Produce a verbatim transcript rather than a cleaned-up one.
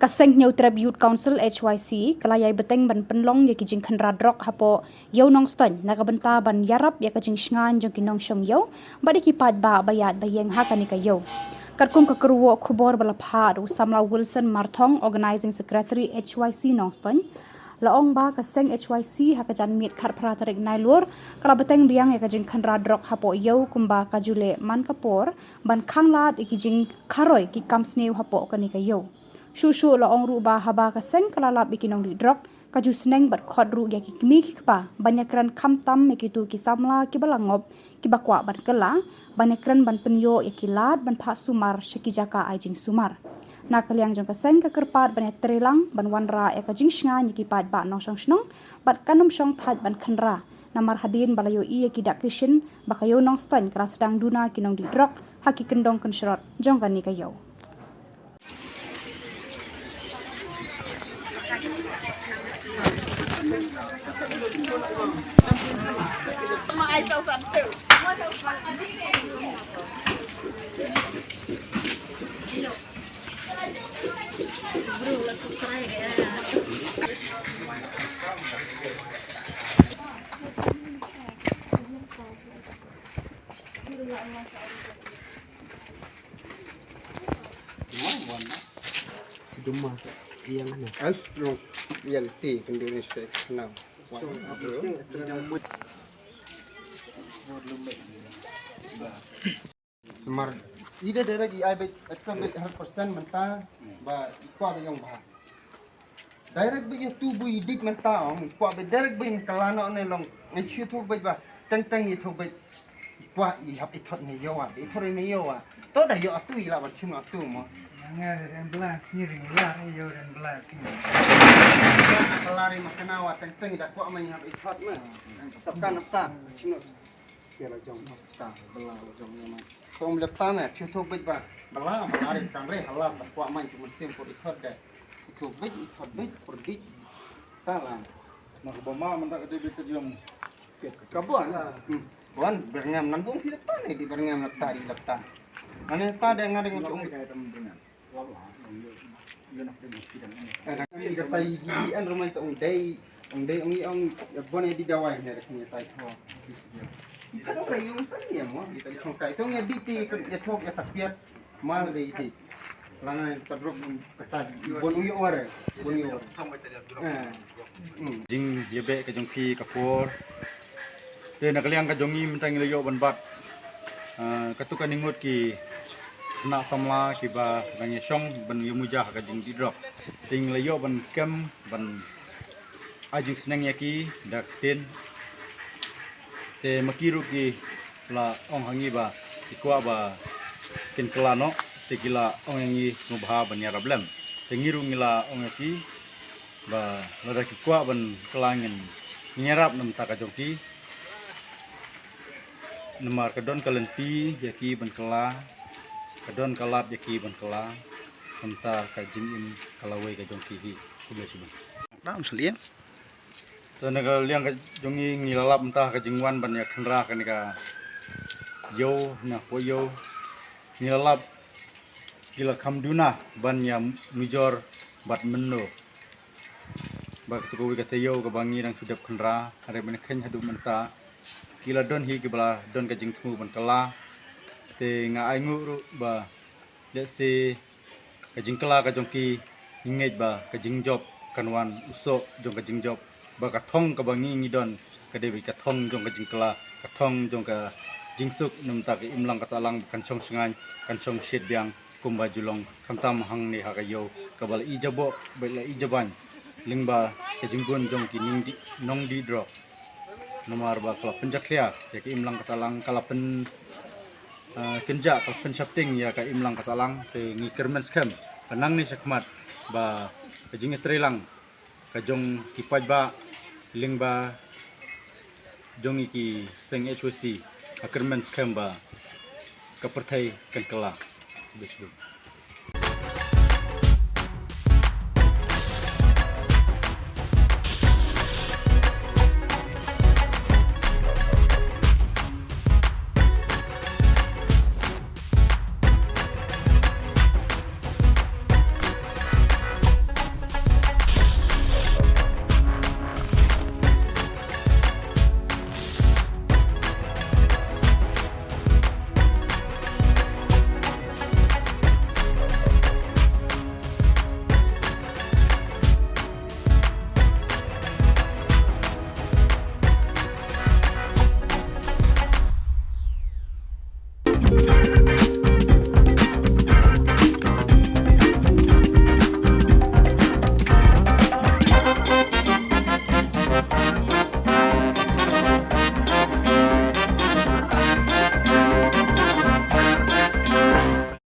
Ka Seng Hynñiewtrep Youth Council, H Y C, ka la ïai bteng ban pynlong ïa ki jingkhynra drok hapoh Ïew Nongstoiñ na ka bynta ban ïarap ïa ka jingshngaiñ jong ki nongshong ïew bad ïa ki paidbah ba ïaid ba ïeng ha kane ka ïew. Katkum ka kyrwoh khubor ba la phah da u samla Wilson Marthong, Organising Secretary, H Y C Nongstoiñ, la ong ba ka seng H Y C ha ka janmiet khatphra tarik Nailur ka la bteng biang ïa ka jingkhynra drok hapoh ïew kumba ka ju leh man ka por ban khanglad ïa ki jingkharoi ki kam sniew hapoh kane ka ïew. Shuh shuh la ong ruh ba haba ka seng ka la lap ïa ki nongdih drok, ka ju sneng bad khot ruh ïa ki kmie ki kpa ban ïakren khamtam ïa kitu ki samla kiba la ngop, kiba kwah ban kylla, ban ïakren ban pynïoh ïa ki lad ban phah sumar sha ki jaka ai jingsumar. Na ka liang jong ka seng ka kyrpad ban ïatreilang ban wanrah ïa ka jingshngaiñ ïa ki paidbah nongshong shnong bad kan ym shong thait ban khynra, namar hadien ba la ïohi ïa ki dak ki shin ba ka Ïew Nongstoiñ ka la sdang duna ki nongdih drok ha ki kyndong kynshrot jong kane ka ïew. As strong yang ti kenduri sek now. Mar ida direct i ai beit exam beit hundred percent mynta ba i kwah beit ïong bha. Direct beit ïa tu bu i dik mynta ong i kwah beit direct beit kylla noh ne long ngi shu thok beit ba teng teng i thok beit i kwah i hap i thot ne ïoh wa i thot ne ïoh wa. To da ïoh atu i la ba chim atu mo. Nga ren blas ni ren la ren ïoh ren blas ni. Kylla ren ma kana wa teng teng i da kwah ma i hap i thot ma. Sab kan ta chim noh. Ke la jong sa bela la jong ne ma. Som le plan ne chu thok beit ba bela bela ren kan re hala sa kwah ma i tu mynsiem por i thot de. I thot beit i thot beit por dik. Ta la. Na ka ba ma man da ka te beit ka jong. Ka bon. Hmm. Bon berngam nan bung hi lapta ne di berngam lapta di lapta. Ane ta de nga de ngi chung. Eh, da kani ka tai di an rumai ta ong dei ong dei ong i ong ya bon di dawai ne da kani tai tho. Ka dong rai ong sa ni mo di tai chong kai tong ya di ti ya thok ya tapiat. Mal dei di. Lana ta drop ka ta bon ong i ore. Bon ong i ore. Eh. Hmm. Jingïabeh ka jong phi ka por. Te na ka liang ka jong ngi mynta ngi la ïoh ban bat. Ah, katu kani ngut ki khynnah samla kiba dang ïashong ban ïamuja ha ka jingdih drok. Te ngi la ïoh ban kem ban ai jingsneng ïa ki da ka ktien. Te ma ki ruh ki la ong ha ngi ba ki kwah ba kin kylla noh te ki la ong ïa ngi sngewbha ban ïarap lem. Te ngi ruh ngi la ong ïa ki ba lada ki kwah ban kylla ngin ïarap na ka bynta ka jong ki. Namar ka don ka lynti ïa ki ban kylla, ka don ka lad ïa ki ban kylla, na ka bynta ka jingim ka lawei ka jong ki hi. Khublei shibun. Dam salia. To na ka liang ka jong ngi ngi la lap mynta ka jingwan ban ïa khynra kane ka ïew na po ïew. Ngi la lap ki la kham duna ban ïa nujor bad mynno. Ba katu kawei ka taïew kaba ngi dang shu dep khynra hynrei ban kheiñ haduh mynta ki la don hi kiba la don ka jingthmu ban kylla. Te nga ai nguh ruh ba lehse ka jingkylla ka jong ki ngi ngeit ba ka jingjop kan wan u soh jong ka jingjop ba ka thong kaba ngi ngi don ka dei beit ka thong jong ka jingkylla, ka thong jong ka jingsuk na ka bynta ka imlang ka sahlang kan shong shngaiñ kan shong shet biang kumba ju long khamtam hangne ha ka ïew kaba la i jaboh bad la i jabain lyngba ka jingbun jong ki nongdih drok. Namar ba ka la pynjakhlia ïa ka imlang ka sahlang ka la pyn, eh, kynjah ka la pynshapting ïa ka imlang ka sahlang te ngi kyrmen skhem ba nangne shakhmat ba ka jingïatreilang ka jong ki paidbah lyngba jong ngi ki seng H Y C ka kyrmen skhem ba ka pyrthei kan kylla.